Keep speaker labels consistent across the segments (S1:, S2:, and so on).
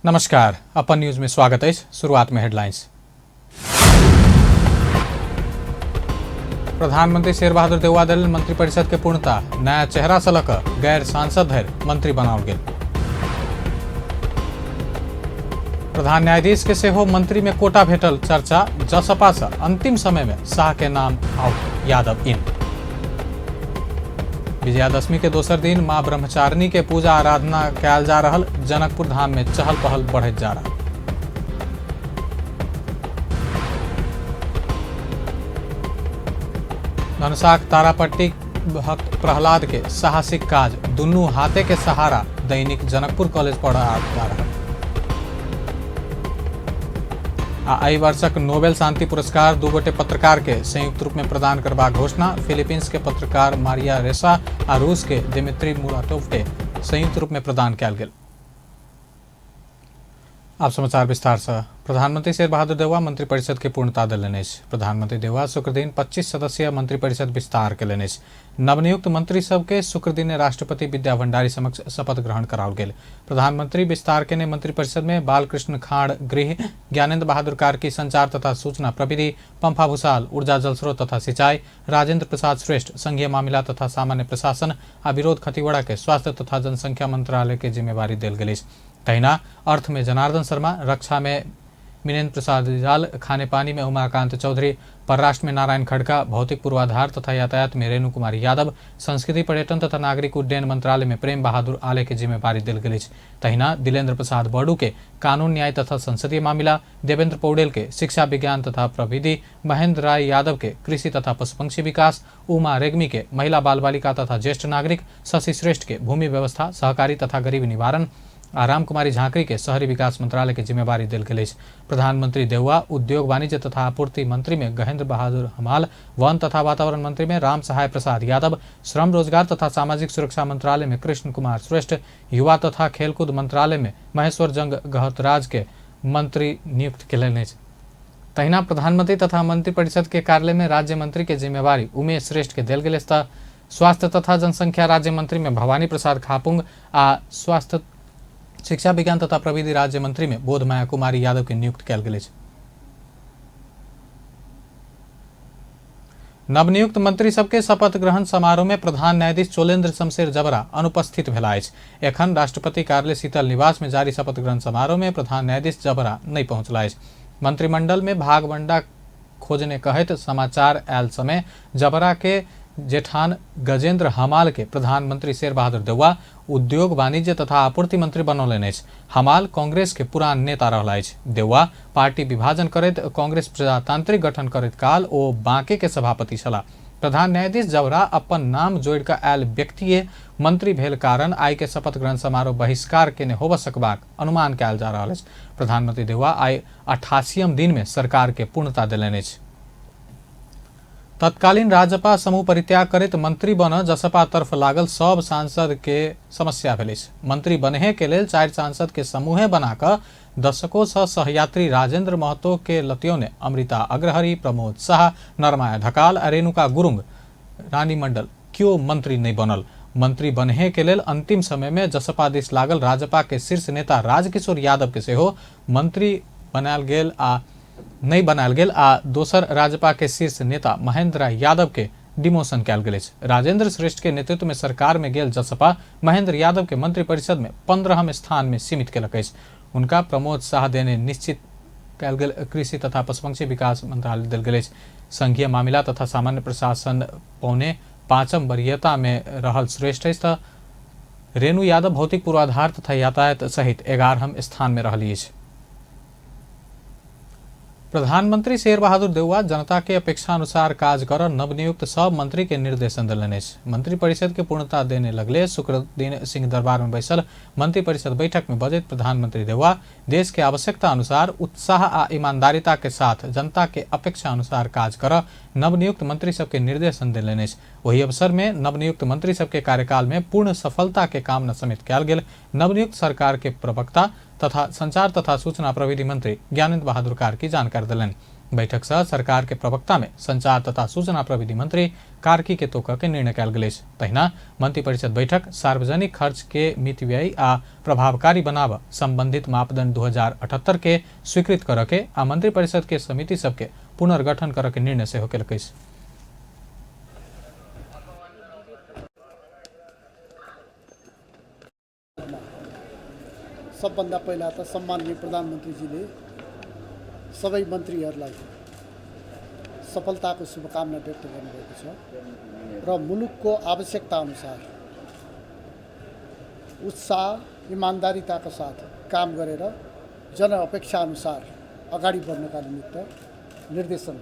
S1: नमस्कार, अपन न्यूज में स्वागत है। शुरुआत में हेडलाइंस। प्रधानमंत्री शेरबहादुर देउवा देलनि मंत्रिपरिषद के पूर्णता, नया चेहरा से लऽ कऽ गैर सांसद धरि मंत्री बनाओल गेल। प्रधान न्यायाधीश के सेहो मंत्री में कोटा भेटल चर्चा, जसपा से अंतिम समय में शाह के नाम आउट, यादव इन। विजयादशमी के दोसर दिन मां ब्रह्मचारिणी के पूजा आराधना कयल जा रहल, जनकपुर धाम में चहल पहल बढ़ैत जा रहल। धनुषाक तारापट्टी भक्त प्रहलाद के साहसिक काज, दुनू हाथे के सहारा दैनिक जनकपुर कॉलेज पढ़ जा रहल। आ एहि वर्षक नोबेल शांति पुरस्कार दू गोटे पत्रकार के संयुक्त रूप में प्रदान करबाक घोषणा, फिलीपींस के पत्रकार मारिया रेसा आ रूस के दिमित्री मुराटोव के संयुक्त रूप में प्रदान कयल गेल। आप समाचार विस्तार से। प्रधानमंत्री शेरबहादुर देउवा मंत्रिपरिषद के पूर्णता देलनि अछि। प्रधानमंत्री देउवा शुक्रदिन 25 सदस्यीय मंत्रिपरिषद विस्तार कयलनि अछि। नवनियुक्त मंत्री सबके शुक्रदिन राष्ट्रपति विद्या भंडारी समक्ष शपथ ग्रहण कराओल गेल। प्रधानमंत्री विस्तार केने मंत्रिपरिषद में बालकृष्ण खाड़ गृह, ज्ञानेन्द्र बहादुर कार्की संचार तथा सूचना प्रविधि, पंफा भूषाल ऊर्जा जलस्रोत तथा सिंचाई, राजेंद्र प्रसाद श्रेष्ठ संघीय मामिला तथा सामान्य प्रशासन आ विरोध खतिवड़ा के स्वास्थ्य तथा जनसंख्या मंत्रालय के जिम्मेवारी देल गेल अछि। तहिना अर्थ में जनार्दन शर्मा, रक्षा में मिनेन्द्र प्रसाद रिजाल, खाने पानी में उमाकांत चौधरी, परराष्ट्र में नारायण खड़का, भौतिक पूर्वाधार तथा यातायात में रेणु कुमारी यादव, संस्कृति पर्यटन तथा नागरिक उड्डयन मंत्रालय में प्रेम बहादुर आले के जिम्मेवारी देल गेल अछि। तहिना दिलेन्द्र प्रसाद बडू के कानून न्याय तथा संसदीय मामिला, देवेंद्र पौडेल के शिक्षा विज्ञान तथा प्रविधि, महेंद्र राय यादव के कृषि तथा पशुपक्षी विकास, उमा रेग्मी के महिला बाल बालिका तथा ज्येष्ठ नागरिक, शशि श्रेष्ठ के भूमि व्यवस्था सहकारी तथा गरीबी निवारण आ रामकुमारी झाँक्री के शहरी विकास मंत्रालय के जिम्मेवारी देल गेल अछि। प्रधानमंत्री देउवा उद्योग वाणिज्य तथा आपूर्ति मंत्री में गहेंद्र बहादुर हमाल, वन तथा वातावरण मंत्री में राम सहाय प्रसाद यादव, श्रम रोजगार तथा सामाजिक सुरक्षा मंत्रालय में कृष्ण कुमार श्रेष्ठ, युवा तथा खेलकूद मंत्रालय में महेश्वर जंग गहतराज के मंत्री नियुक्त कयलनि अछि। तहिना प्रधानमंत्री तथा मंत्रिपरिषद के कार्यालय में राज्य मंत्री के जिम्मेवारी उमेश श्रेष्ठ के देल गेल अछि। स्वास्थ्य तथा जनसंख्या राज्य मंत्री में भवानी प्रसाद खापुंग आ स्वास्थ्य शिक्षा विज्ञान तथा प्रविधि राज्य मंत्री में बोधमाया कुमारी यादव के नियुक्त कयल गेल अछि। नवनियुक्त मंत्री सबके शपथ ग्रहण समारोह में प्रधान न्यायाधीश चोलेन्द्र शमशेर जबरा अनुपस्थित भेला अछि। एखन राष्ट्रपति कार्यालय शीतल निवास में जारी शपथ ग्रहण समारोह में प्रधान न्यायाधीश जबरा नहीं पहुंचला अछि। मंत्रिमंडल में भागबंडा खोजने कहैत समाचार आयल समय जबरा के जेठान गजेंद्र हमाल के प्रधानमंत्री शेरबहादुर देउवा उद्योग वाणिज्य तथा आपूर्ति मंत्री बनौलनि अछि। हमाल कांग्रेस के पुरान नेता रहल अछि। देउवा पार्टी विभाजन करैत कांग्रेस प्रजातांत्रिक गठन करैत काल ओ बांके के सभापति छलाह। प्रधान न्यायाधीश जबरा अपन नाम जोड़ि कऽ आयल व्यक्तिये मंत्री भेल कारण आइ के शपथ ग्रहण समारोह बहिष्कार केने होबय सकबाक अनुमान कयल जा रहल अछि। प्रधानमंत्री देउवा आइ 88म दिन में सरकार के पूर्णता देलनि अछि। तत्कालीन राजपा समूह परित्याग करैत मंत्री बन जसपा तरफ लागल सब सांसद के समस्या भेल अछि। मंत्री बनहे के लेल 4 सांसद के समूहे बना कऽ दशकों से सहयात्री राजेंद्र महतो के लतियौने अमृता अग्रहरी, प्रमोद शाह, नरमाया ढकाल आ रेणुका गुरुंग, रानी मंडल क्यों मंत्री नहीं बनल। मंत्री बनहे के लेल अंतिम समय में जसपा दिस लागल राजपा के शीर्ष नेता राजकिशोर यादव के सेहो मंत्री बनायल गेल आ नहीं बनायल गेल आ दोसर राजपा के शीर्ष नेता महेंद्र यादव के डिमोशन कयल गेल अछि। राजेंद्र श्रेष्ठ के नेतृत्व में सरकार में गेल जसपा महेंद्र यादव के मंत्रिपरिषद में 15म स्थान में सीमित केलक अछि। उनका प्रमोद शाह देने निश्चित कयल गेल कृषि तथा पशुपक्षी विकास मंत्रालय देल गेल अछि। संघीय मामिला तथा सामान्य प्रशासन पौने 5म वरीयता में रहल श्रेष्ठ अछि त रेणु यादव भौतिक पूर्वाधार तथा यातायात सहित 11म स्थान में रहली अछि। प्रधानमंत्री शेरबहादुर देउवा जनता के अपेक्षा अनुसार काज कर नवनियुक्त सब मंत्री के निर्देशन देलनि अछि। मंत्रिपरिषद के पूर्णता देने लगले शुक्रदिन सिंह दरबार में बैसल मंत्रिपरिषद बैठक में बजैत प्रधानमंत्री देउवा देश के आवश्यकता अनुसार उत्साह आ ईमानदारिता के साथ जनता के अपेक्षा अनुसार काज कर नवनियुक्त मंत्री सबके निर्देशन देलनि अछि। ओहि अवसर में नवनियुक्त मंत्री सबके कार्यकाल में पूर्ण सफलता के कामना समेत कयल गेल नवनियुक्त सरकार के प्रवक्ता तथा संचार तथा सूचना प्रविधि मंत्री ज्ञानेन्द्र बहादुर कार्की जानकारी देलनि। बैठक से सरकार के प्रवक्ता में संचार तथा सूचना प्रविधि मंत्री कार्की के तोकऽ के निर्णय कयल गेल अछि। तहिना मंत्रिपरिषद बैठक सार्वजनिक खर्च के मितव्ययी आ प्रभावकारी बनाबऽ संबंधित मापदंड 2078 के स्वीकृत करऽ के आ मंत्रिपरिषद के समिति सबके पुनर्गठन करऽ के निर्णय सेहो केलक अछि।
S2: सबभन्दा पहिला त सम्माननीय प्रधानमन्त्रीजीले सबै मन्त्रीहरूलाई सफलताको शुभकामना व्यक्त गर्नुभएको छ र मुलुकको आवश्यकता अनुसार उत्साह इमान्दारिताका साथ काम गरेर जनअपेक्षा अनुसार अगाडि बढ्नका निमित्त निर्देशन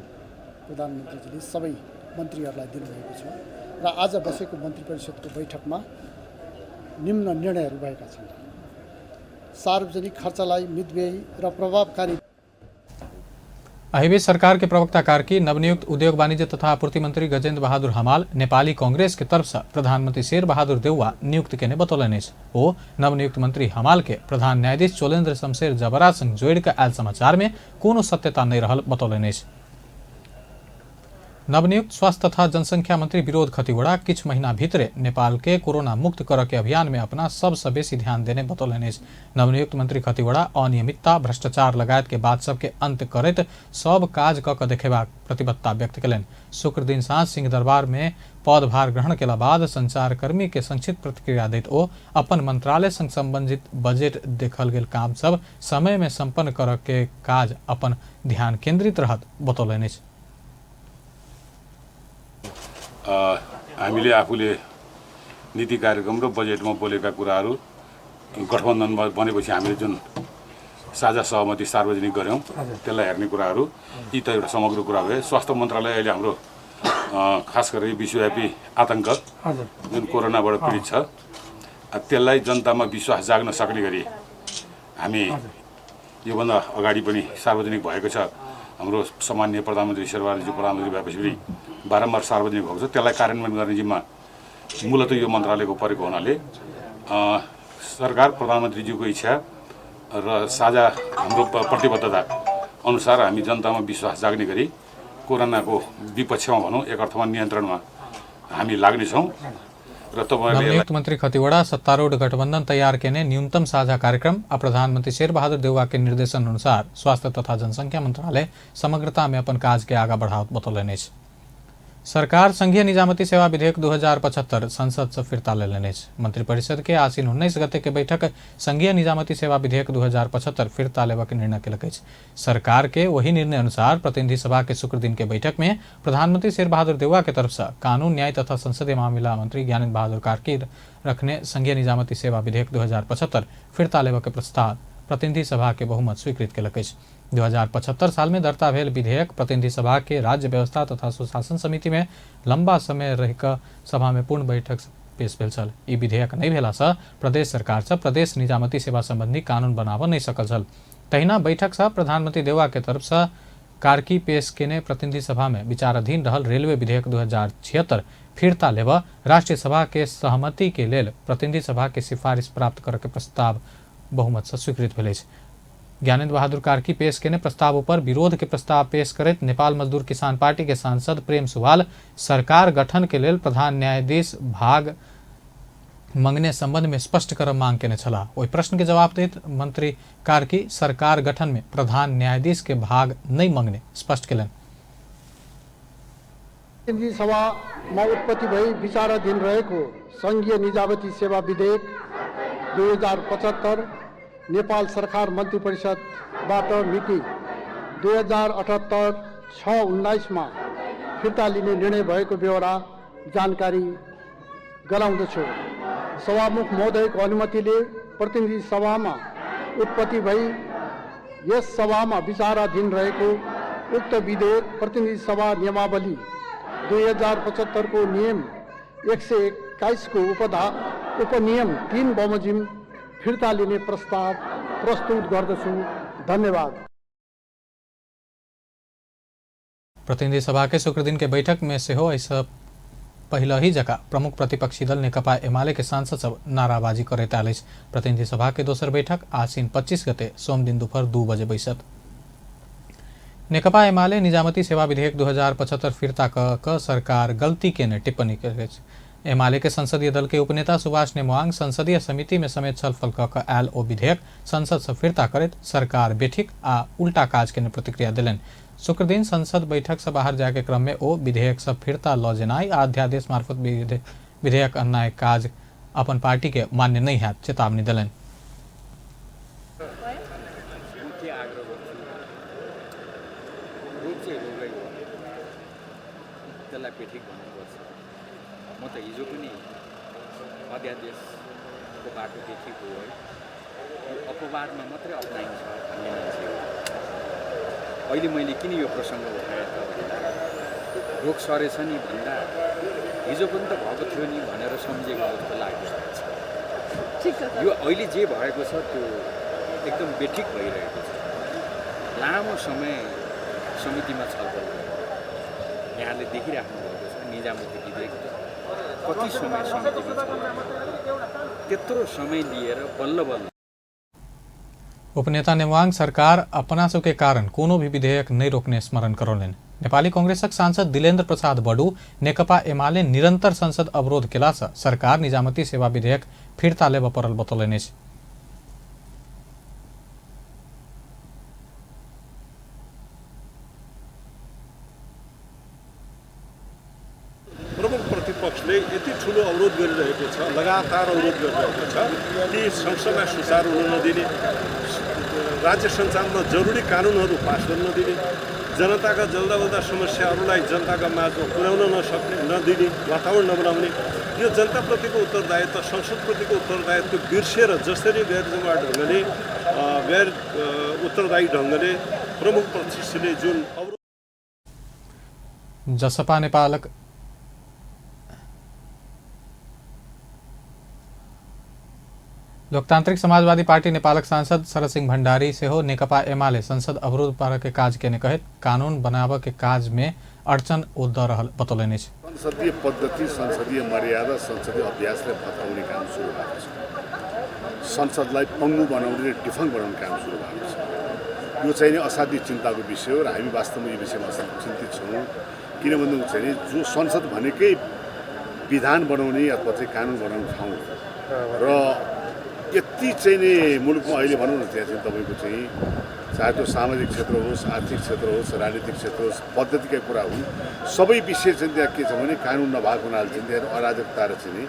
S2: प्रधानमन्त्रीजीले सबै मन्त्रीहरूलाई दिनुभएको छ र आज बसेको मन्त्री परिषदको बैठकमा निम्न निर्णयहरू भएका छन्। सार्वजनिक खर्चलाई मितव्ययी र प्रभावकारी।
S1: एहिबीच सरकार के प्रवक्ता कार्की नवनियुक्त उद्योग वाणिज्य तथा आपूर्ति मंत्री गजेन्द्र बहादुर हमाल नेपाली कांग्रेस के तरफ से प्रधानमंत्री शेर बहादुर देउवा नियुक्त केने बतौलनि अछि। ओ नवनियुक्त मंत्री हमाल के प्रधान न्यायाधीश चोलेन्द्र शमशेर जबरा संग जोड़ि कऽ आयल समाचार में कोनो सत्यता नहि रहल बतौलनि अछि। नवनियुक्त स्वास्थ्य तथा जनसंख्या मंत्री विरोध खतिवड़ा किछु महीना भीतरे नेपाल के कोरोना मुक्त करऽ के अभियान में अपना सबसँ बेसी ध्यान देने बतौलनि अछि। नवनियुक्त मंत्री खतिवड़ा अनियमितता, भ्रष्टाचार लगायत के बात सबके अंत करैत सब काज कऽ कऽ देखेबाक प्रतिबद्धता व्यक्त केलनि। शुक्र दिन साँझ सिंहदरबार में पदभार ग्रहण केला बाद संचारकर्मी के संक्षिप्त प्रतिक्रिया दैत ओ अपन मंत्रालय संग संबंधित बजट देखल गेल काम सब समय में संपन्न करऽ के काज अपन ध्यान केंद्रित रहत बतौलनि अछि।
S3: हामीले आफूले नीति कार्यक्रम र बजेटमा बोलेका कुराहरू गठबन्धन बनेपछि हामीले जुन साझा सहमति सार्वजनिक गऱ्यौँ त्यसलाई हेर्ने कुराहरू यी त एउटा समग्र कुरा भए। स्वास्थ्य मन्त्रालय अहिले हाम्रो खास गरी विश्वव्यापी आतङ्क जुन कोरोनाबाट पीडित छ त्यसलाई जनतामा विश्वास जाग्न सक्ने गरी हामी योभन्दा अगाडि पनि सार्वजनिक भएको छ। हाम्रो सम्माननीय प्रधानमन्त्री शेरबहादुरजी प्रधानमन्त्री भएपछि पनि बारम्बार सार्वजनिक भएको छ। त्यसलाई कार्यान्वयन गर्ने जिम्मा मूलत यो मन्त्रालयको परेको हुनाले सरकार प्रधानमन्त्रीज्यूको इच्छा र साझा हाम्रो प्रतिबद्धता अनुसार हामी जनतामा विश्वास जाग्ने गरी कोरोनाको विपक्षमा भनौँ एक अर्थमा नियन्त्रणमा हामी लाग्नेछौँ। र तपाईँहरूले
S1: नवनियुक्त मंत्री खतिवड़ा सत्तारूढ़ गठबंधन तैयार केने न्यूनतम साझा कार्यक्रम आ प्रधानमंत्री शेर बहादुर देउवा के निर्देशन अनुसार स्वास्थ्य तथा जनसंख्या मंत्रालय समग्रता में अपन काज के आगा बढ़ावत बतौलनि अछि। सरकार संघीय निजामती सेवा विधेयक 2075 संसद से फिर्ता लेलनि अछि। मंत्रिपरिषद के आसीन 19 गते के बैठक संघीय निजामती सेवा विधेयक 2075 फिर्ता लेबऽ के निर्णय केलक अछि। सरकार के वही निर्णय अनुसार प्रतिनिधि सभा के शुक्र दिन के बैठक में प्रधानमंत्री शेर बहादुर देउवा के तरफ से कानून न्याय तथा संसदीय मामला मंत्री ज्ञानेन्द्र बहादुर कार्की रखने संघीय निजामती सेवा विधेयक 2075 फिर्ता लेबऽ के प्रस्ताव प्रतिनिधि सभा के बहुमत स्वीकृत केलक अछि। 2075 साल में दर्ता भेल विधेयक प्रतिनिधि सभा के राज्य व्यवस्था तथा सुशासन समिति में लंबा समय रहिकऽ सभा में पूर्ण बैठक पेश भेल छल। ई विधेयक नहि भेलासँ प्रदेश सरकार सब प्रदेश निजामती सेवा संबंधी कानून बनाबऽ नहि सकल छल। तहिना बैठक सँ प्रधानमंत्री देउवा के तरफ सँ कार्की पेश केने प्रतिनिधि सभा में विचाराधीन रहल रेलवे विधेयक 2076 फिर्ता लेबऽ राष्ट्रीय सभा के सहमति के लेल प्रतिनिधि सभा के सिफारिश प्राप्त करऽ के प्रस्ताव बहुमत से स्वीकृत भेल अछि। ज्ञानेन्द्र बहादुर कार्की पेश केने प्रस्ताव पर विरोध के प्रस्ताव पेश करैत नेपाल मजदूर किसान पार्टी के सांसद प्रेम सुवाल सरकार गठन के लेल प्रधान न्यायाधीश भाग मंगने संबंध में स्पष्ट करब मांग केने छलाह। ओहि प्रश्न के जवाब दैत मंत्री कार्की सरकार गठन में प्रधान न्यायाधीश के भाग नहीं मंगने स्पष्ट केलनि।
S2: प्रतिनिधि सभामा उत्पत्ति भई विचाराधीन रहेको संघीय निजामती सेवा विधेयक 2075 नेपाल सरकार मन्त्री परिषदबाट मिति 2078-6-19 मा फिर्ता लिने निर्णय भएको बेहोरा जानकारी गराउँदछु। सभामुख महोदयको अनुमतिले प्रतिनिधि सभामा उत्पत्ति भई यस सभामा विचाराधीन रहेको उक्त विधेयक प्रतिनिधि सभा नियमावली 2075 को नियम 121 को उपनियम 3 बमोजिम फिर्ता लिने प्रस्ताव प्रस्तुत गर्दछु। धन्यवाद।
S1: प्रतिनिधि सभा के शुक्र दिन के बैठक में सेहो एहिसँ पहिले ही जकाँ प्रमुख प्रतिपक्षी दल नेकपा एमाले के सांसद सब नाराबाजी करैत आयल अछि। प्रतिनिधि सभा के दोसर बैठक आसीन 25 गते सोम दिन दोपहर 2 बजे बैसत। नेकपा एमाले निजामती सेवा विधेयक 2075 फिर्ता क सरकार गलती केने टिप्पणी केलक अछि। एमाले के संसदीय दल के उपनेता सुभाष नेमवांग संसदीय समिति में समेत छलफल क आयल ओ विधेयक संसद से फिर्ता करैत सरकार बेठिक आ उल्टा काज केने प्रतिक्रिया देलनि। शुक्रदिन संसद बैठक से बाहर जाय के क्रम में ओ विधेयक सब फिर्ता ल जेनाइ आ अध्यादेश मार्फत विधेयक अननाइ काज अपन पार्टी के मान्य नहीं हैत चेतावनी देलनि।
S4: म त हिजो पनि अध्यादेशको बाटो देखेको है, यो अपवादमा मात्रै अपनाइन्छ भन्ने मान्छे हो। अहिले मैले किन यो प्रसङ्ग उठाएँ त भन्दा रोग सरेछ नि भन्दा हिजो पनि त भएको थियो नि भनेर सम्झेको जस्तो लाग्यो। यो अहिले जे भएको छ त्यो एकदम बेठिक भइरहेको छ। लामो समय समितिमा छलफल गरेर यहाँले देखिराख्नु भएको छ निजामती विधेयक कति समय समितिमा छलफल, त्यत्रो समय लिएर बल्ल बल्ल।
S1: उपनेता नेवांग सरकार अपना सबके कारण कोनो भी विधेयक नहीं रोकने स्मरण करौलनि। नेपाली कांग्रेसक सांसद दिलेन्द्र प्रसाद बडू नेकपा एमाले निरंतर संसद अवरोध केलासँ सरकार निजामती सेवा विधेयक फिर्ता लेबऽ पड़ल बतौलनि अछि।
S5: प्रमुख प्रतिपक्षले यति ठुलो अवरोध गरिरहेको छ, लगातार अवरोध गरिरहेको छ कि संसदलाई सुचारू हुन नदिने, राज्य सञ्चालनमा जरुरी कानुनहरू पास गर्न नदिने, जनताका जल्दाबल्दा समस्याहरूलाई जनताका माझमा पुर्याउन नसक्ने नदिने, वातावरण नबनाउने, यो जनताप्रतिको उत्तरदायित्व, संसदप्रतिको उत्तरदायित्व बिर्सिएर जसरी गैर जिम्मेवार ढङ्गले, गैर उत्तरदायी ढङ्गले प्रमुख प्रतिपक्षले जुन अवरोध।
S1: जसपा नेपालक लोकतांत्रिक समाजवादी पार्टी नेपालक सांसद शरद सिंह भंडारी सेहो नेकपा एमाले संसद अवरोध पार के काज केने कहैत कानून बनाबऽ के काज में अड़चन ओ दऽ रहल बतौलनि अछि।
S6: संसदीय पद्धति, संसदीय मर्यादा, संसदीय अभ्यासलाई भत्काउने काम सुरु भएको छ। संसदलाई पङ्गु बनाउने र डिफङ्ग बनाउने काम सुरु भएको छ। यो चाहिँ नि असाध्यै चिन्ताको विषय हो र हामी वास्तवमा यो विषयमा चिन्तित छौँ। किनभने चाहिँ नि जो संसद भनेकै विधान बनाउने अथवा चाहिँ कानुन बनाउने ठाउँ हो र यति चाहिँ नि मुलुकमा अहिले भनौँ न त्यहाँ चाहिँ तपाईँको चाहिँ चाहे त्यो सामाजिक क्षेत्र होस्, आर्थिक क्षेत्र होस्, राजनीतिक क्षेत्र होस्, पद्धतिका कुरा हुन्, सबै विषय चाहिँ त्यहाँ के छ भने कानुन नभएको हुनाले चाहिँ त्यहाँ अराजकता र चाहिँ नि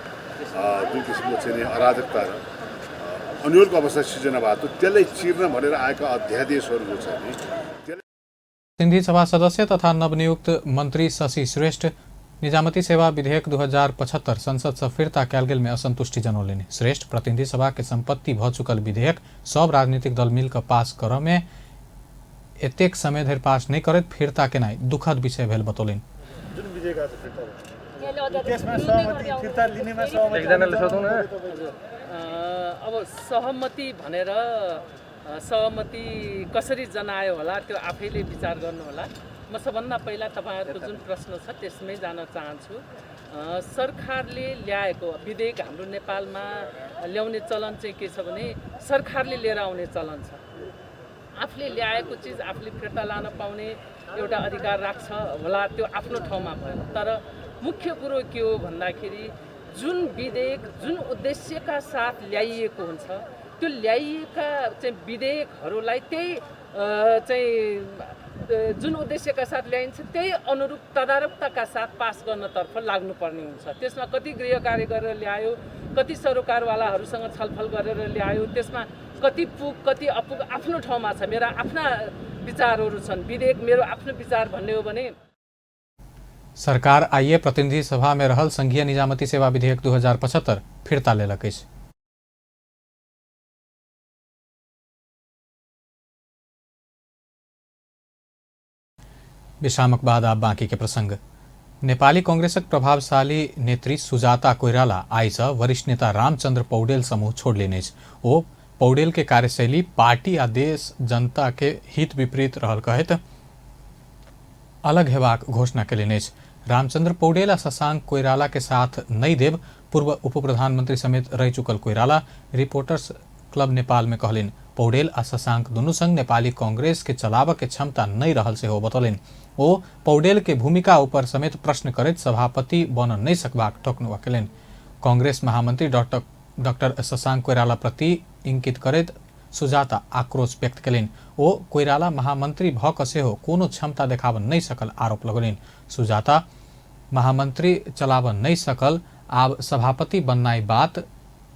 S6: जुन किसिमको चाहिँ नि अराजकता र अन्यलको अवस्था सिर्जना भएको थियो त्यसलाई चिर्न भनेर आएका अध्यादेशहरूको चाहिँ नि त्यसलाई।
S1: सिन्धी सभा सदस्य तथा नवनियुक्त मंत्री शशि श्रेष्ठ निजामती सेवा विधेयक 2075 संसद से फिर्ता कयल गेल में असंतुष्टि जनौलनि। श्रेष्ठ प्रतिनिधि सभा के संपत्ति भ चुकल विधेयक सब राजनीतिक दल मिलकर पास करऽ में एतेक समय धरि पास नहीं करैत फिर्ता केनाइ दुखद विषय भेल बतौलनि।
S7: अब सहमति भनेर सहमति कसरी जनायो होला त्यो आफैले विचार गर्नु होला। म सबभन्दा पहिला तपाईँहरूको जुन प्रश्न छ त्यसमै जान चाहन्छु। सरकारले ल्याएको विधेयक हाम्रो नेपालमा ल्याउने चलन चाहिँ के छ भने सरकारले लिएर आउने चलन छ। आफूले ल्याएको चिज आफूले फिर्ता लान पाउने एउटा अधिकार राख्छ होला, त्यो आफ्नो ठाउँमा भयो। तर मुख्य कुरो के हो भन्दाखेरि जुन विधेयक जुन उद्देश्यका साथ ल्याइएको हुन्छ त्यो ल्याइएका चाहिँ विधेयकहरूलाई त्यही चाहिँ जुन उद्देश्यका साथ ल्याइन्छ त्यही अनुरूप तदारुकताका साथ पास गर्नतर्फ लाग्नुपर्ने हुन्छ। त्यसमा कति गृह कार्य गरेर ल्यायो, कति सरोकारवालाहरूसँग छलफल गरेर ल्यायो, त्यसमा कति पुग कति अपुग आफ्नो ठाउँमा छ। मेरा आफ्ना विचारहरू छन्, विधेयक मेरो आफ्नो विचार भन्ने हो भने।
S1: सरकार आइए प्रतिनिधि सभा में रहल संघीय निजामती सेवा विधेयक 2075 फिर्ता लेलक अछि। विश्रामक बाद आब बाँकी के प्रसंग। नेपाली कांग्रेसक प्रभावशाली नेत्री सुजाता कोइराला आइसँ वरिष्ठ नेता रामचंद्र पौडेल समूह छोड़लेने अछि। ओ पौडेल के कार्यशैली पार्टी आ देश जनता के हित विपरीत रहल कहैत अलग हेबाक घोषणा केलनि अछि। रामचंद्र पौडेल आ शशांक कोइराला के साथ नहि देब पूर्व उप प्रधानमंत्री समेत रहि चुकल कोइराला रिपोर्टर्स क्लब नेपाल में कहलिन। पौडेल आ शशांक दुनू संग नेपाली कांग्रेस के चलाबऽ के क्षमता नहीं रहल सेहो बतौलनि। ओ पौडेल के भूमिका ऊपर समेत प्रश्न करैत सभापति बन नहीं सकबाक ठोकनुआ केलनि। कांग्रेस महामंत्री डॉक्टर शशांक कोइराला प्रति इंकित करैत सुजाता आक्रोश व्यक्त केलनि। ओ कोइराला महामंत्री भऽ कऽ सेहो कोनो क्षमता देखाबऽ नहि सकल आरोप लगौलनि। सुजाता महामंत्री चलाबऽ नहि सकल, आब सभापति बननाइ बात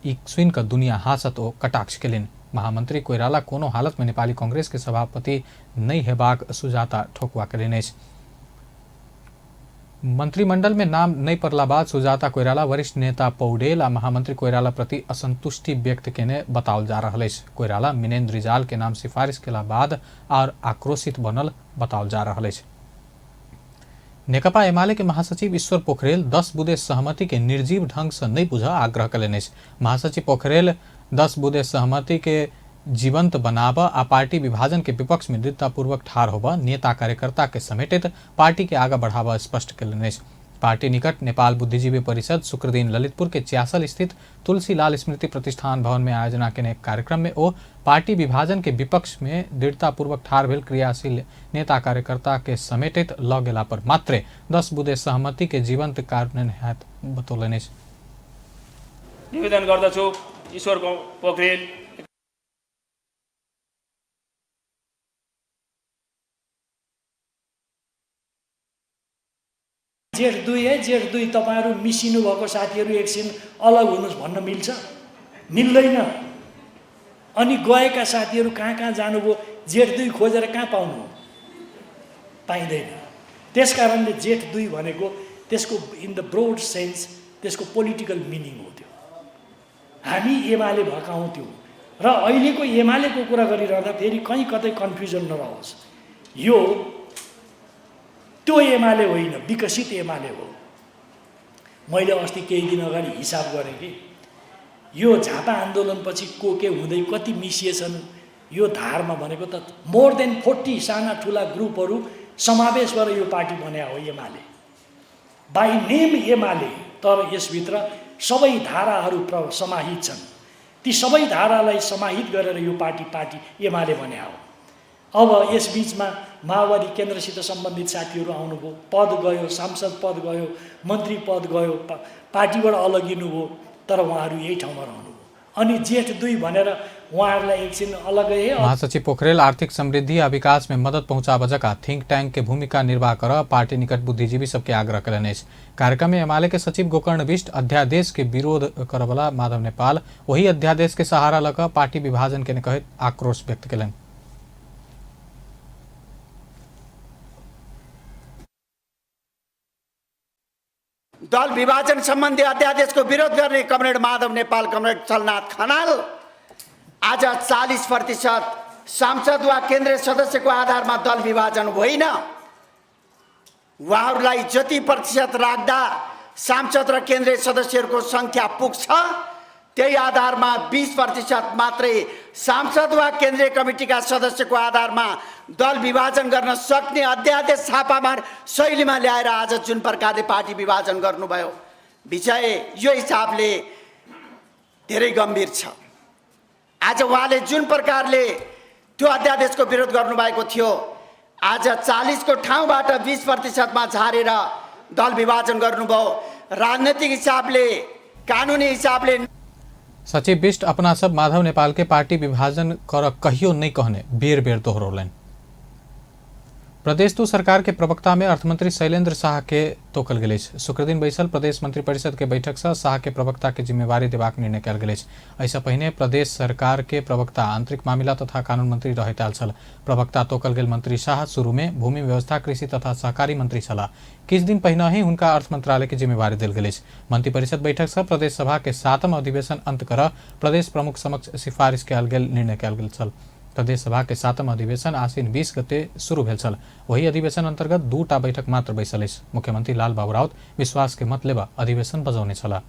S1: ई सुनि कऽ दुनिया हासत, ओ कटाक्ष केलनि। महामंत्री कोइराला कोनो हालत में नेपाली कांग्रेस के सभापति नहि हेबाक सुजाता ठोकुआ केलनि अछि। मंत्रिमंडल में नाम नहीं पड़ला बाद सुजाता कोइराला वरिष्ठ नेता पौडेल आ महामंत्री कोइराला प्रति असंतुष्टि व्यक्त केने बताओल जा रहल अछि। कोइराला मिनेन्द्र रिजाल के नाम सिफारिश केला बाद और आक्रोशित बनल बताओल जा रहल अछि। नेकपा एमाले के महासचिव ईश्वर पोखरेल 10 बुँदे सहमति के निर्जीव ढंग से नहीं बुझ आग्रह कयलनि अछि। महासचिव पोखरेल 10 बुँदे सहमति के जीवंत बनाब आ पार्टी विभाजन के विपक्ष में दृढ़तापूर्वक ठाढ़ होब, नेता कार्यकर्ता के समेटित पार्टी के आगा बढ़ाब स्पष्ट कयलनि अछि। पार्टी निकट नेपाल बुद्धिजीवी परिषद शुक्रदिन ललितपुर के च्यासल स्थित तुलसीलाल स्मृति प्रतिष्ठान भवन में आयोजना केने एक कार्यक्रम में ओ पार्टी विभाजन के विपक्ष में दृढ़तापूर्वक ठाढ़ भेल क्रियाशील नेता कार्यकर्ता के समेटित ल गेला पर मात्रे 10 बुँदे सहमति के जीवंत कार्यान्वयन हैत बतौलनि अछि।
S8: निवेदन गर्दछु ईश्वर पोखरेल।
S9: जेठ 2 है, जेठ 2 तपाईँहरू मिसिनु भएको साथीहरू एकछिन अलग हुनुहोस् भन्न मिल्छ? मिल्दैन। अनि गएका साथीहरू कहाँ कहाँ जानुभयो, जेठ 2 खोजेर कहाँ पाउनु? पाइँदैन। त्यसकारणले जेठ 2 भनेको त्यसको इन the broad sense त्यसको पोलिटिकल मिनिङ हो त्यो। हामी एमाले भएका हौँ त्यो। र अहिलेको एमालेको कुरा गरिरहँदा फेरि कहीँ कतै कन्फ्युजन नरहोस्, यो त्यो एमाले होइन, विकसित एमाले हो। मैले अस्ति केही दिन अगाडि हिसाब गरेँ कि यो झापा आन्दोलनपछि को के हुँदै कति मिसिएछन् यो धारमा भनेको त मोर देन 40 साना ठुला ग्रुपहरू समावेश गरेर यो पार्टी बन्या हो एमाले। बाई नेम एमाले, तर यसभित्र सबै धाराहरू समाहित छन्। ती सबै धारालाई समाहित गरेर यो पार्टी एमाले बन्या हो। अब यसबीचमा माओवादी केन्द्रसित सम्बन्धित साथीहरू आउनुभयो, पद गयो, सांसद पद गयो, मन्त्री पद गयो, पार्टीबाट अलगिनुभयो, तर उहाँहरू यही ठाउँमा रहनुभयो। अनि जेठ 2 भनेर उहाँहरूलाई एकछिन अलगै।
S1: महासचिव पोखरेल आर्थिक समृद्धि आ विकास में मदद पहुंचाबऽ जका थिंक टैंक के भूमिका निर्वाह कर पार्टी निकट बुद्धिजीवी सबके आग्रह कयलनि अछि। कार्यक्रम में एमाले के सचिव गोकर्ण विष्ट अध्यादेश के विरोध करवला माधव नेपाल वही अध्यादेश के सहारा लऽ कऽ पार्टी विभाजन केने कहैत आक्रोश व्यक्त कयलनि।
S10: दल विभाजन सम्बन्धी अध्यादेशको विरोध गर्ने कमरेड माधव नेपाल, कमरेड चलनाथ खनाल आज 40% सांसद वा केन्द्रीय सदस्यको आधारमा दल विभाजन होइन। उहाँहरूलाई जति प्रतिशत राख्दा सांसद र केन्द्रीय सदस्यहरूको सङ्ख्या पुग्छ त्यही आधारमा 20% मात्रै सांसद वा केन्द्रीय कमिटीका सदस्यको आधारमा दल विभाजन गर्न सक्ने अध्यादेश छापामार शैलीमा ल्याएर आज जुन प्रकारले पार्टी विभाजन गर्नुभयो, विषय यो हिसाबले धेरै गम्भीर छ। आज उहाँले जुन प्रकारले त्यो अध्यादेशको विरोध गर्नुभएको थियो, आज 40को ठाउँबाट 20%मा झारेर दल विभाजन गर्नुभयो। राजनीतिक हिसाबले, कानुनी हिसाबले
S1: सचिव विष्ट अपना सब माधव नेपाल के पार्टी विभाजन कर कहियो नहीं कहने बेर बेर दोहरौलनि। प्रदेश 2 सरकार के प्रवक्ता में अर्थमंत्री शैलेंद्र शाह के तोकल गेल अछि। शुक्रदिन बैसल प्रदेश मंत्रिपरिषद के बैठक से शाह के प्रवक्ता के जिम्मेवारी देबाक निर्णय कयल गेल अछि। एहिसँ पहिने प्रदेश सरकार के प्रवक्ता आंतरिक मामिला तथा कानून मंत्री रहैत आयल छल। प्रवक्ता तोकल गेल मंत्री शाह शुरू में भूमि व्यवस्था, कृषि तथा सहकारी मंत्री छलाह। किछु दिन पहिने ही हुनका अर्थ मंत्रालय के जिम्मेवारी देल गेल अछि। मंत्रिपरिषद बैठक से प्रदेश सभा के 7म अधिवेशन अंत कर प्रदेश प्रमुख समक्ष सिफारिश कयल गेल निर्णय कयल गेल छल। प्रदेश सभा के 7म अधिवेशन आश्विन 20 गते शुरू भेल छल। वही अधिवेशन अंतर्गत 2टा बैठक मात्र बैसल अछि। मुख्यमंत्री लाल बाबू राउत विश्वास के मत लेबा अधिवेशन बजौने छलाह।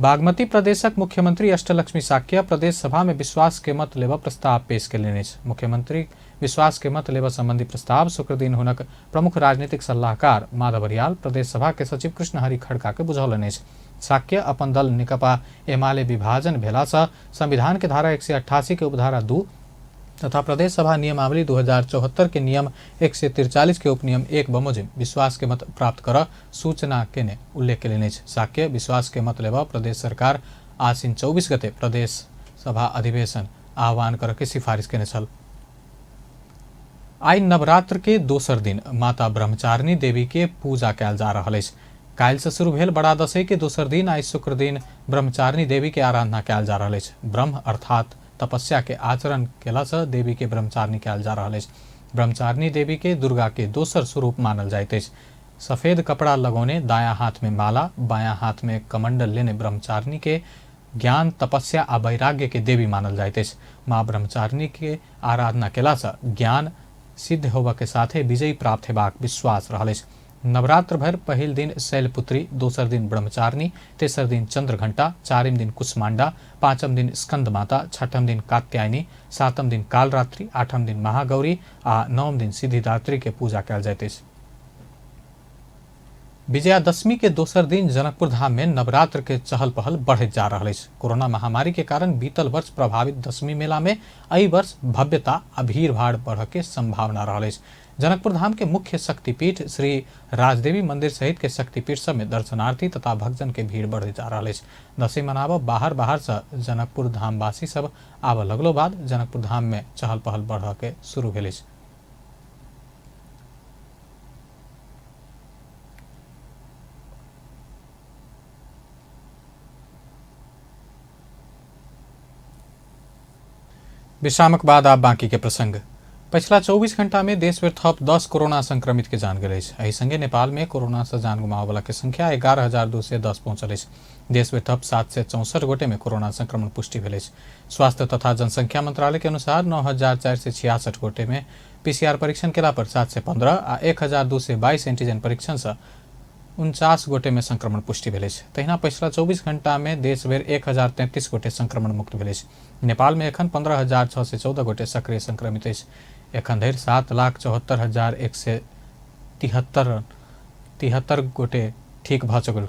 S1: बागमती प्रदेशक मुख्यमंत्री अष्टलक्ष्मी साक्य प्रदेश सभा में विश्वास के मत लेबा प्रस्ताव पेश कयलनि अछि। मुख्यमंत्री विश्वास के मत लेबा संबंधी प्रस्ताव शुक्रदिन हुनक प्रमुख राजनीतिक सलाहकार माधव रियाल प्रदेश सभा के सचिव कृष्णहरि खड़का के बुझौलनि अछि। शाक्य अपन दल नेकपा एमाले विभाजन भेलासँ संविधान के धारा 188 के उपधारा 2 तथा प्रदेश सभा नियमावली 2074 के नियम 143 के उपनियम 1 बमोजिम विश्वास के मत प्राप्त कर सूचना केने उल्लेख केलनि अछि। शाक्य विश्वास के मत लेबऽ प्रदेश सरकार आसिन 24 गते प्रदेश सभा अधिवेशन आह्वान कर के सिफारिश केने छल। आइ नवरात्र के दोसर दिन माता ब्रह्मचारिणी देवी के पूजा कयल जा रहल अछि। काल्हि से शुरू भेल बड़ा दशैं के दोसर दिन आइ शुक्र दिन ब्रह्मचारिणी देवी के आराधना कयल जा रहल अछि। ब्रह्म अर्थात तपस्या के आचरण केलासँ देवी के ब्रह्मचारिणी कयल जा रहल अछि। ब्रह्मचारिणी देवी के दुर्गा के दोसर स्वरूप मानल जाइत अछि। सफेद कपड़ा लगौने, दायां हाथ में माला, बायां हाथ में कमंडल लेने ब्रह्मचारिणी के ज्ञान, तपस्या आ वैराग्य के देवी मानल जाइत अछि। माँ ब्रह्मचारिणी के आराधना केलासँ ज्ञान सिद्ध होबऽ के साथे विजयी प्राप्त हेबाक विश्वास रहल अछि। नवरात्र भरि पहिल दिन शैलपुत्री, दोसर दिन ब्रह्मचारिणी, तेसर दिन चंद्रघंटा, चारिम दिन कुष्मांडा, पाँचम दिन स्कंद माता, छठम दिन कात्यायनी, सातम दिन कालरात्रि, आठम दिन महागौरी आ नवम दिन सिद्धिदात्री के पूजा कयल जाइत अछि। विजयादशमी के दोसर दिन जनकपुर धाम में नवरात्र के चहल पहल बढ़ैत जा रहल अछि। कोरोना महामारी के कारण बीतल वर्ष प्रभावित दशमी मेला में एहि वर्ष भव्यता आ भीड़ भाड़ बढ़ के संभावना रहल अछि। जनकपुर धाम के मुख्य शक्तिपीठ श्री राजदेवी मंदिर सहित के शक्तिपीठ सब में दर्शनार्थी तथा भक्तजन के भीड़ बढ़ैत जा रहल अछि। दशैं मनाबऽ बाहर बाहर से जनकपुर धामवासी सब आबऽ लगलो बाद जनकपुर धाम में चहल पहल बढ़ के शुरू भेल अछि। विश्रामक बाद आब बाकी के प्रसंग। पछिला 24 घंटा में देश भरि थप 10 कोरोना संक्रमित के जान गेल अछि। एहि संगे नेपाल में कोरोना से जान गुमाबय के संख्या 11,210 पहुंचल अछि। देश भरि थप 764 गोटे में कोरोना संक्रमण पुष्टि भेल अछि। स्वास्थ्य तथा जनसंख्या मंत्रालय के अनुसार 9,466 गोटे में पीसीआर परीक्षण केला पर 715 आ 1,222 एंटीजन परीक्षण से 49 गोटे में संक्रमण पुष्टि भेल अछि। तहिना पछिला 24 घंटा में देश भरि 1,033 गोटे संक्रमण मुक्त भेल अछि। नेपाल में एखन 15,614 गोटे सक्रिय संक्रमित अछि। एखन धरि 7,74,173 गोटे ठीक भऽ चुकल।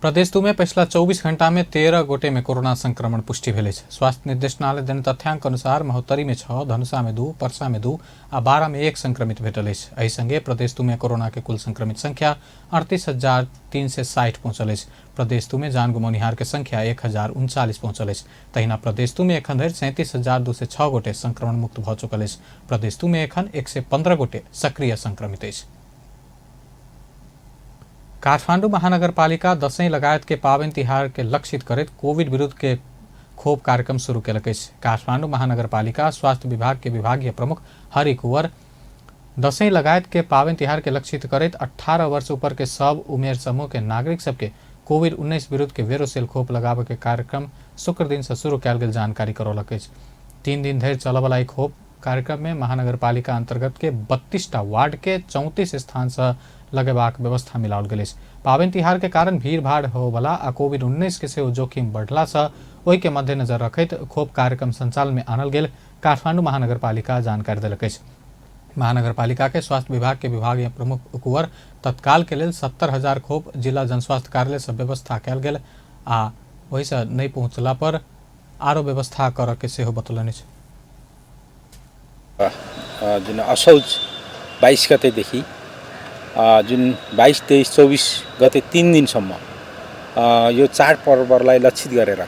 S1: प्रदेश 2 में पछिला 24 घंटा में 13 गोटे में कोरोना संक्रमण पुष्टि भेल अछि। स्वास्थ्य निदेशनालय देने तथ्यांक अनुसार महोत्तरी में 6, धनुषा में 2, परसा में 2 आ 12 में 1 संक्रमित भेटल अछि। एहि संगे प्रदेश 2 में कोरोना के कुल संक्रमित संख्या 38,360 पहुंचल अछि। प्रदेश 2 में जान गुमौनिहार के संख्या 1,039 पहुंचल अछि। तहिना प्रदेश 2 में एखन धरि 37,206 गोटे संक्रमण मुक्त भऽ चुकल अछि। प्रदेश 2 में एखन 115 गोटे सक्रिय संक्रमित अछि। काठमाडौँ महानगरपालिका दशैं लगायत के पावनि तिहार के लक्षित करैत कोविड विरुद्ध के खोप कार्यक्रम शुरू केलक अछि। काठमाडौँ महानगरपालिका स्वास्थ्य विभाग के विभागीय प्रमुख हरि कुंवर दशैं लगायत के पावनि तिहार के लक्षित करैत 18 वर्ष ऊपर के सब उमेर समूह के नागरिक सबके कोविड-19 विरुद्ध के वेरोसेल खोप लगाबय के कार्यक्रम शुक्र दिन से शुरू कयल गेल जानकारी करौलक अछि। 3 दिन धरि चलयवला ई खोप कार्यक्रम में महानगरपालिका अंतर्गत के 32टा वार्ड के 34 स्थान से लगेबाक व्यवस्था मिलाओल गेल अछि। पावनि तिहार के कारण भीड़ भाड़ होवला आ कोविड-19 के सेहो जोखिम बढ़ला से ओहि के मद्देनजर रखैत खोप कार्यक्रम संचालन में आनल गेल काठमाडौँ महानगरपालिका जानकारी देलक अछि। महानगरपालिका के स्वास्थ्य विभाग के विभागीय प्रमुख कुंवर तत्काल के लेल 70,000 खोप जिला जनस्वास्थ्य कार्यालय से व्यवस्था कयल गेल आ ओहि से नहि पहुँचला पर आरो व्यवस्था करऽ के सेहो बतौलनि अछि।
S4: जुन असौज 22 गतेदेखि जुन 22, 23, 24 गते 3 दिनसम्म यो चाडपर्वलाई लक्षित गरेर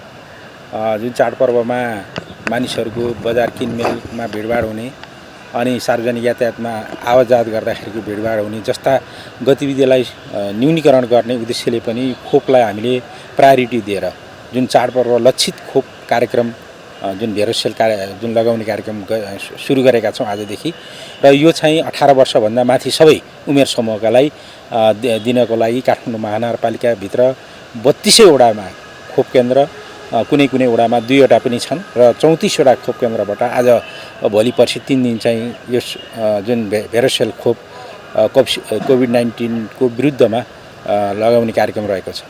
S4: जुन चाडपर्वमा मानिसहरूको बजार किनमेलमा भिडभाड हुने अनि सार्वजनिक यातायातमा आवाजात गर्दाखेरिको भिडभाड हुने जस्ता गतिविधिलाई न्यूनीकरण गर्ने उद्देश्यले पनि खोपलाई हामीले प्रायोरिटी दिएर जुन चाडपर्व लक्षित खोप कार्यक्रम जुन भेरोसेल कार्य जुन लगाउने कार्यक्रम सुरु गरेका छौँ आजदेखि। र यो चाहिँ 18 वर्षभन्दा माथि सबै उमेर समूहकालाई दिनको लागि काठमाडौँ महानगरपालिकाभित्र 32 वडामा खोप केन्द्र, कुनै कुनै वडामा 2 वटा पनि छन् र 34 वटा खोप केन्द्रबाट आज भोलि पर्सि 3 दिन चाहिँ यस जुन भेरोसेल खोप
S11: कोभिड-19 को विरुद्धमा लगाउने कार्यक्रम रहेको छ।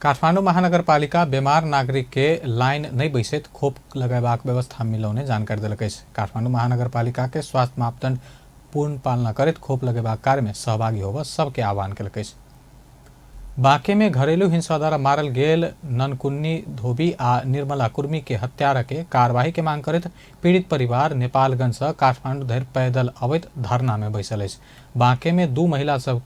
S1: काठमाडौँ महानगरपालिका बेमार नागरिक के लाइन नहीं बैसैत खोप लगेबाक व्यवस्था मिलौने जानकारी देलक अछि। काठमाडौँ महानगरपालिका के स्वास्थ्य मापदंड पूर्ण पालना करैत खोप लगेबाक कार्य में सहभागी होबय सबके आह्वान केलक अछि। बांके में घरेलू हिंसा द्वारा मारल गेल ननकुन्नी धोबी आ निर्मला कुर्मी के हत्यारा के कार्रवाई के मांग करैत पीड़ित परिवार नेपालगंज से काठमांडू धरि पैदल अबैत धरना में बैसल अछि। बांके में दू महिला सब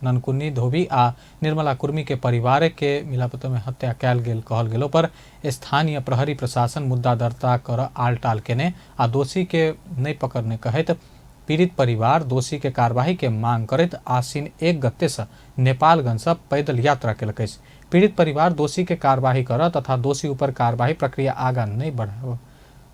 S1: ननकुन्नी धोबी आ निर्मला कुर्मी के परिवार के मिलापत में हत्या कयल गेल कहल गेलो पर स्थानीय प्रहरी प्रशासन मुद्दा दर्ता कर आलटाल केने आ दोषी के नहीं पकड़ने कहैत पीड़ित परिवार दोषी के कार्रवाई के मांग करैत आश्विन 1 गते से नेपालगंज से पैदल यात्रा केलक अछि। पीड़ित परिवार दोषी के कार्रवाई कर तथा दोषी ऊपर कार्रवाई प्रक्रिया आगा नहीं बढ़ाव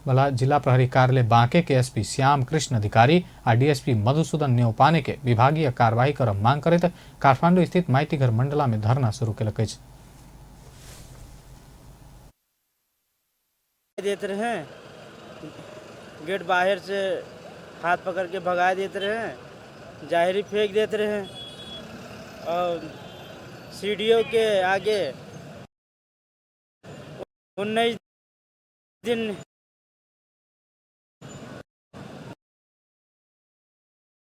S1: वाला जिला प्रहरी कार्यालय बांके के एसपी श्याम कृष्ण अधिकारी आ डीएसपी मधुसूदन न्यौपाने के विभागीय कार्रवाई कर मांग करैत काठमांडू स्थित माइतीघर मंडला में धरना शुरू केलक अछि।
S12: देते रहे, गेट बाहर से हाथ पकड़ के भगा देते रहे, जाहिरी फेंक देते रहे और सीढ़ियों के आगे 19 दिन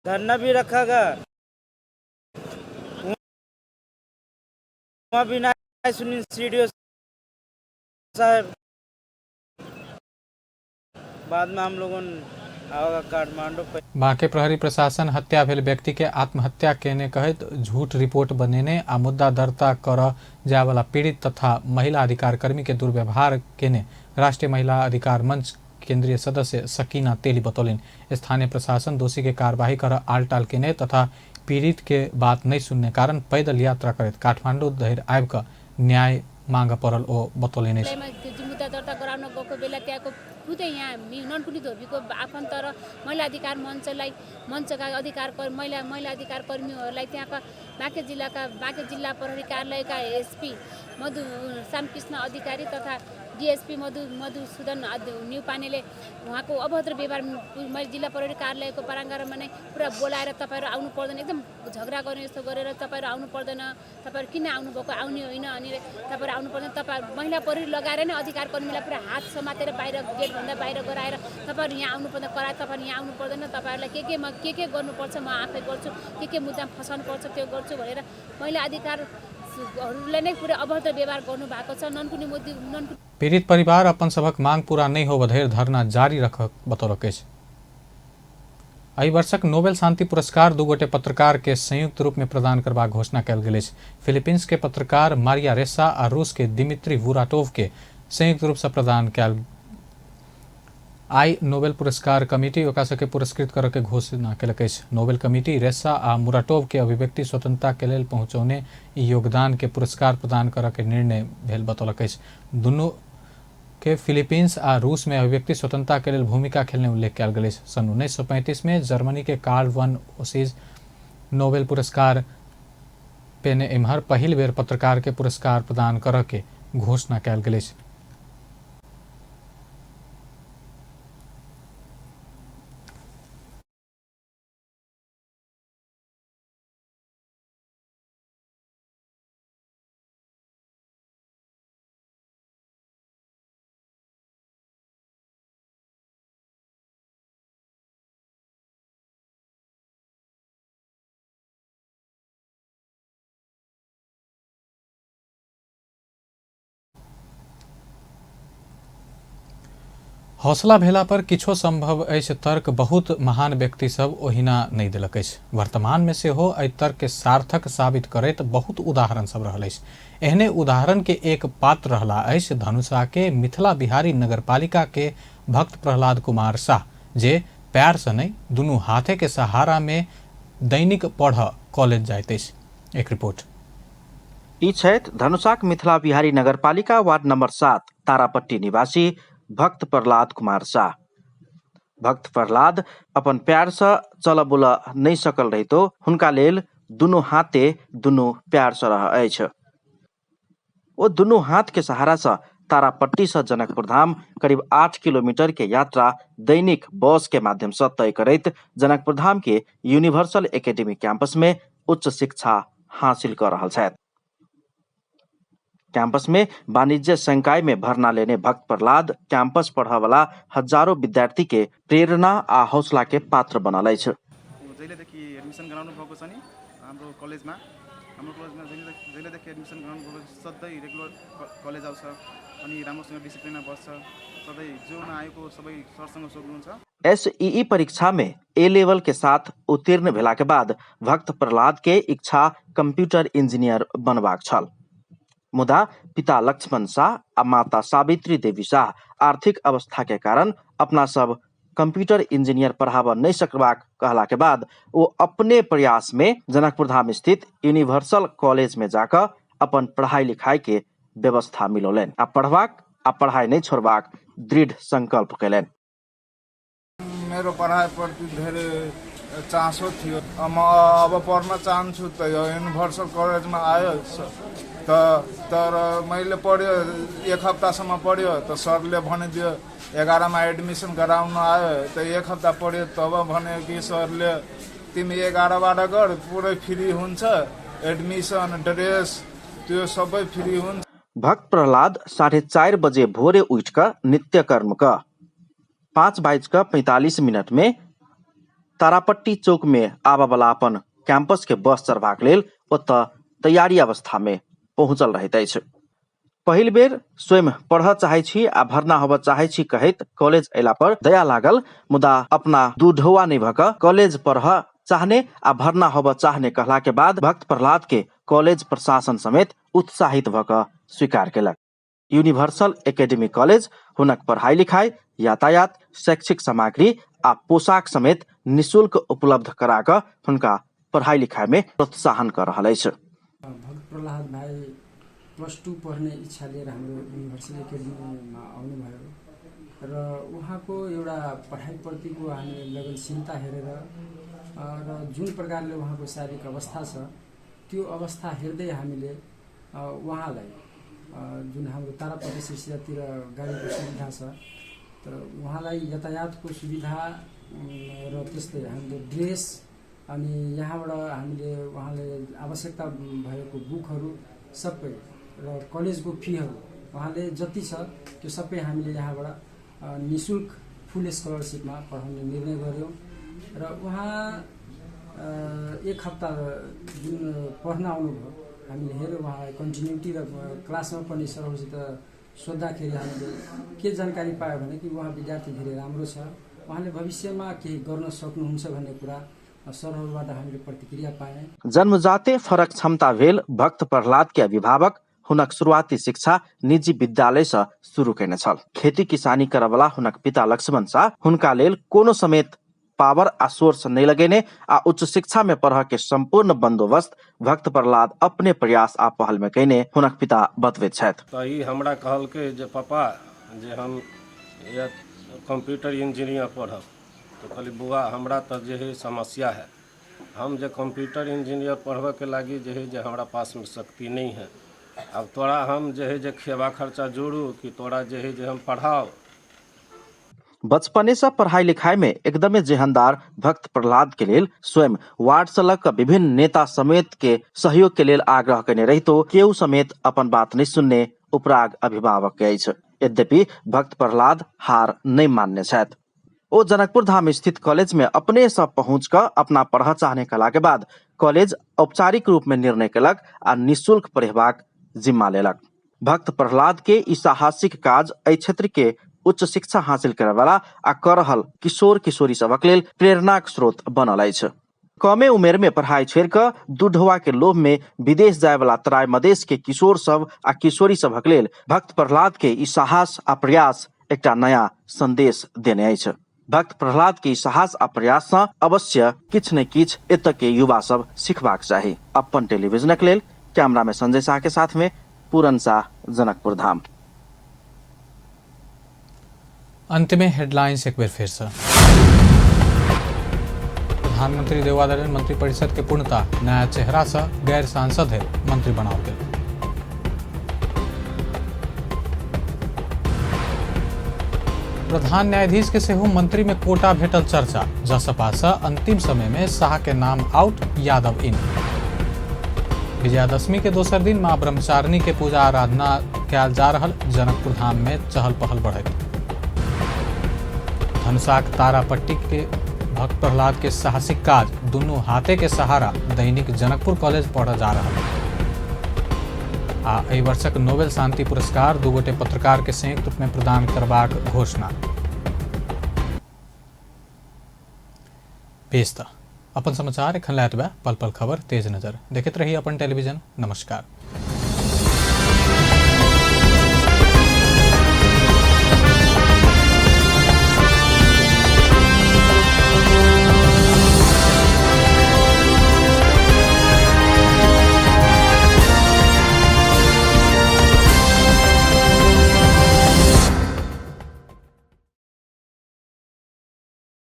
S12: धरना भी रखा गया, वहाँ भी ना सुनी सीडीओ साहब। बाद में हम लोगों ने काठमांडू।
S1: बांके प्रहरी प्रशासन हत्या भेल व्यक्ति के आत्महत्या केने कहैत झूठ रिपोर्ट बनेने आ मुद्दा दर्ता कर जाय वाला पीड़ित तथा महिला अधिकार कर्मी के दुर्व्यवहार केने राष्ट्रीय महिला अधिकार मंच केंद्रीय सदस्य सकीना तेली बतौलनि। स्थानीय प्रशासन दोषी के कार्रवाई कर आलटाल केने तथा पीड़ित के बात नहीं सुनने कारण पैदल यात्रा करैत काठमांडू धरि आबि कऽ न्याय मांग पड़ल ओ बतौलनि।
S13: मुद्दा दर्ता गराउन गएको बेला त्यहाँको खुदै यहाँ ननकुनी धोबीको आफन्त र महिला अधिकार मञ्चलाई मञ्चका अधिकार महिला महिला अधिकार कर्मीहरूलाई त्यहाँका बाँके जिल्लाका बाँके जिल्ला प्रहरी कार्यालयका एसपी मधु श्यामकृष्ण अधिकारी तथा डीएसपी मधुसूदन न्यौपानेले उहाँको अभद्र व्यवहार मैले जिल्ला प्रहरी कार्यालयको प्राङ्गणमा नै पुरा बोलाएर तपाईँहरू आउनु पर्दैन, एकदम झगडा गर्ने जस्तो गरेर तपाईँहरू आउनु पर्दैन, तपाईँहरू किन आउनुभएको, आउने होइन अनि तपाईँहरू आउनु पर्दैन, तपाईँहरू महिला प्रहरी लगाएर नै अधिकार कर्मीलाई पुरा हात समातेर बाहिर गेटभन्दा बाहिर गराएर तपाईँहरू यहाँ आउनु पर्दैन, कराएर तपाईँहरू यहाँ आउनु पर्दैन, तपाईँहरूलाई के के गर्नुपर्छ म आफै गर्छु, के मुद्दामा फसाउनुपर्छ त्यो गर्छु भनेर महिला अधिकारहरूलाई नै पुरा अभद्र व्यवहार गर्नुभएको छ। ननकुनी मुद्दी ननकुनी
S1: पीड़ित परिवार अपन सभक मांग पूरा नहीं होब धरि धरना जारी रख बतौलक अछि। एहि वर्षक नोबेल शांति पुरस्कार दू गोटे पत्रकार के संयुक्त रूप में प्रदान करबाक घोषणा कयल गेल अछि। फिलीपींस के पत्रकार मारिया रेसा आ रूस के दिमित्री वुराटोव के संयुक्त रूप से प्रदान कयल आई नोबेल पुरस्कार कमिटी ओकरा सबके पुरस्कृत करऽ के घोषणा केलक अछि। नोबेल कमिटी रेसा आ मुराटोव के अभिव्यक्ति स्वतंत्रता के लेल पहुँचौने योगदान के पुरस्कार प्रदान करऽ के निर्णय भेल बतौलक अछि। दुनू के फिलीपींस आ रूस में अभिव्यक्ति स्वतंत्रता के लेल भूमिका खेलने उल्लेख कयल गेल अछि। सन 1935 में जर्मनी के कार्ल वन ओसीज नोबेल पुरस्कार पेने एम्हर पहिल बेर पत्रकार के पुरस्कार प्रदान करऽ के घोषणा कयल गेल अछि। हौसला भेला पर किछो संभव अछि तर्क बहुत महान व्यक्ति सब ओहिना नहीं देलक अछि। वर्तमान में सेहो एहि तर्क के सार्थक साबित करैत बहुत उदाहरण सब रहल अछि। एहने उदाहरण के एक पात्र रहला अछि धनुषा के मिथिला बिहारी नगरपालिका के भक्त प्रहलाद कुमार शाह, जे पैर से नहीं दुनू हाथे के सहारा में दैनिक पढ़ कॉलेज जाइत अछि। एक रिपोर्ट।
S14: ई छथि धनुषाक मिथिला बिहारी नगरपालिका वार्ड नंबर 7 तारापट्टी निवासी भक्त प्रहलाद कुमार शाह। भक्त प्रहलाद अपन प्यार से चल बोल नहीं सकल रहितो हुनका लेल दुनू हाथे दुनू प्यार से रह अछि। ओ दुनू हाथ के सहारा से तारापट्टी से जनकपुर धाम करीब 8 किलोमीटर के यात्रा दैनिक बस के माध्यम से तय करैत जनकपुर धाम के यूनिवर्सल एकेडमी कैंपस में उच्च शिक्षा हासिल कर रहल छथि। कैंपस में वाणिज्य संकाय में भर्ना लेने भक्त प्रहलाद कैंपस पढ़ऽ वाला हजारों विद्यार्थी के प्रेरणा आ हौसला के पात्र बनल अछि।
S15: जहिलेदेखि एडमिसन गराउनु भएको छ नि हाम्रो कलेजमा जहिलेदेखि एडमिसन गराउनु भएको छ सधैँ रेगुलर कलेज आउँछ अनि राम्रोसँग डिसिप्लिनमा बस्छ, सधैँ जो नआएको सबै सरसँग सोध्नुहुन्छ।
S14: एसईई परीक्षा में ए लेवल के साथ उत्तीर्ण भेला के बाद भक्त प्रहलाद के इच्छा कंप्यूटर इंजीनियर बनबाक छल, मुदा पिता लक्ष्मण शाह आ माता सावित्री देवी शाह आर्थिक अवस्था के कारण अपना सब कंप्यूटर इंजीनियर पढ़ाबऽ नहि सकबाक कहला के बाद ओ अपने प्रयास में जनकपुर धाम स्थित यूनिवर्सल कॉलेज में जाकऽ अपन पढ़ाई लिखाई के व्यवस्था मिलौलनि आ पढ़बाक आ पढ़ाई नहि छोड़बाक दृढ़ संकल्प कयलनि।
S16: मेरो पढाइप्रति धेरै चासो थियो, म अब पढ्न चाहन्छु त यो युनिभर्सल कलेजमा आयो त, तर मैले पढ्यो एक हप्तासम्म पढ्यो त सरले भनिदियो 11मा एडमिसन गराउन आयो त एक हप्ता पढ्यो तब भन्यो कि सरले तिमी 11बाट गर पुरै फ्री हुन्छ, एडमिसन ड्रेस त्यो सबै फ्री हुन्छ।
S14: भक्त प्रहलाद 4:30 बजे भोरे उठि कऽ नित्यकर्म कऽ 5:45 में तारापट्टी चौक में आबऽवला अपन कैंपस के बस चढ़बाक लेल ओतऽ तैयारी अवस्था में पहुँचल रहैत अछि। पहिल बेर स्वयं पढ़ऽ चाहै छी आ भर्ना होबऽ चाहै छी कहैत कॉलेज अयला पर दया लागल, मुदा अपना दूढौआ नहि भऽ कऽ कॉलेज पढ़ऽ चाहने आ भर्ना होबऽ चाहने कहला के बाद भक्त प्रहलाद के कॉलेज प्रशासन समेत उत्साहित भऽ कऽ स्वीकार केलक। यूनिवर्सल एकेडमी कॉलेज हुनक पढ़ाई लिखाई, यातायात, शैक्षिक सामग्री आ पोशाक समेत निःशुल्क उपलब्ध करा कऽ हुनका पढ़ाई लिखाई में प्रोत्साहन कऽ रहल अछि।
S17: भक्त प्रहलाद भाइ +2 पढ्ने इच्छा लिएर हाम्रो युनिभर्सल एकेडमीमा आउनुभयो र उहाँको एउटा पढाइप्रतिको हामीले लगनशीलता हेरेर र जुन प्रकारले उहाँको शारीरिक अवस्था छ त्यो अवस्था हेर्दै हामीले उहाँलाई जुन हाम्रो तारापट्टि सिलसिलातिर गाडीको सुविधा छ तर उहाँलाई यातायातको सुविधा र त्यस्तै हामीले ड्रेस अनि यहाँबाट हामीले उहाँले आवश्यकता भएको बुकहरू सबै र कलेजको फीहरू उहाँले जति छ त्यो सबै हामीले यहाँबाट निःशुल्क फुल स्कलरसिपमा पढाउने निर्णय गऱ्यौँ र उहाँ एक हप्ता जुन पढ्न आउनुभयो हामीले हेऱ्यौँ उहाँलाई कन्टिन्युटी र क्लासमा पनि सरहरूसित सोद्धाखेरि हामीले के जानकारी पायो भने कि उहाँ विद्यार्थी धेरै राम्रो छ, उहाँले भविष्यमा केही गर्न सक्नुहुन्छ भन्ने कुरा सरहरूबाट हामीले प्रतिक्रिया पाएँ।
S14: जन्मजाते फरक क्षमता भेल भक्त प्रहलाद के अभिभावक हुनक शुरुआती शिक्षा निजी विद्यालय से शुरू केने छल। खेती किसानी करवला हुनक पिता लक्ष्मण शाह हुनका लेल कोनो समेत पावर आ सोर्स नहीं लगेने आ उच्च शिक्षा में पढ़ के संपूर्ण बंदोबस्त भक्त प्रहलाद अपने प्रयास आ पहल में कयने हुनक पिता बतबैत छथि।
S18: त ई हमरा कहलकै जे पापा जे हम कंप्यूटर इंजीनियर पढ़ब, तो कहली बुआ हमरा तो जे है समस्या है, हम जे कंप्यूटर इंजीनियर पढ़बे के लागी जे है जे हमरा पास में शक्ति नहीं है, अब तोरा हम जे है जे खेबा खर्चा जोड़ू कि तोरा जे है जे हम पढ़ाओ।
S14: बचपने से पढ़ाई लिखाई में एकदमे जेहनदार भक्त प्रहलाद के लेल स्वयं वार्ड से लग विभिन्न नेता समेत के सहयोग के लेल आग्रह कने रहितो केहू समेत अपन बात नहीं सुनने उपराग अभिभावक के अछि। यद्यपि भक्त प्रहलाद हार नहीं मानने छथि। ओ जनकपुर धाम स्थित कॉलेज में अपने से पहुँच कऽ अपना पढ़ चाहने कला के बाद कॉलेज औपचारिक रूप में निर्णय केलक आ निःशुल्क पढ़ेबाक जिम्मा लेलक। भक्त प्रहलाद के ई साहसिक काज एहि क्षेत्र के उच्च शिक्षा हासिल करैवला आ कऽ रहल किशोर किशोरी सभक लेल प्रेरणाक स्रोत बनल अछि। कमे उमेर में पढ़ाई छोड़ि कऽ दूढौआ के लोभ में विदेश जायवला तराई मधेश के किशोर सब आ किशोरी सभक लेल भक्त प्रहलाद के ई साहस आ प्रयास एकटा नया संदेश देने अछि। भक्त प्रहलाद के ई साहस आ प्रयास सँ अवश्य किछु ने किछु एतऽ के युवा सब सीखबाक चाही। अपन टेलीविजनक लेल कैमरा में संजय शाह के साथ में पूरन शाह, जनकपुर धाम।
S1: अंत में हेडलाइंस एक बेर फिर से। प्रधानमंत्री देउवा देलनि मंत्रिपरिषद के पूर्णता, नया चेहरा से गैर सांसद है मंत्री बनाओल गेल। प्रधान न्यायाधीश के सेहो मंत्री में कोटा भेटल चर्चा। जसपा सँ अंतिम समय में शाह के नाम आउट, यादव इन। विजयादशमी के दोसर दिन मां ब्रह्मचारिणी के पूजा आराधना कयल जा रहल। जनकपुर धाम में चहल पहल बढ़ैत। धनुषाक तारापट्टी के भक्त प्रहलाद के साहसिक काज, दुनू हाथे के सहारा दैनिक जनकपुर कॉलेज पढ़ जा रहल। आ एहि वर्षक नोबेल शांति पुरस्कार 2 गोटे पत्रकार के संयुक्त रूप में प्रदान करबाक घोषणा। पेश अपन समाचार एखन लए पल पल खबर तेज नजर। देखैत रही अपन टेलीविजन। नमस्कार।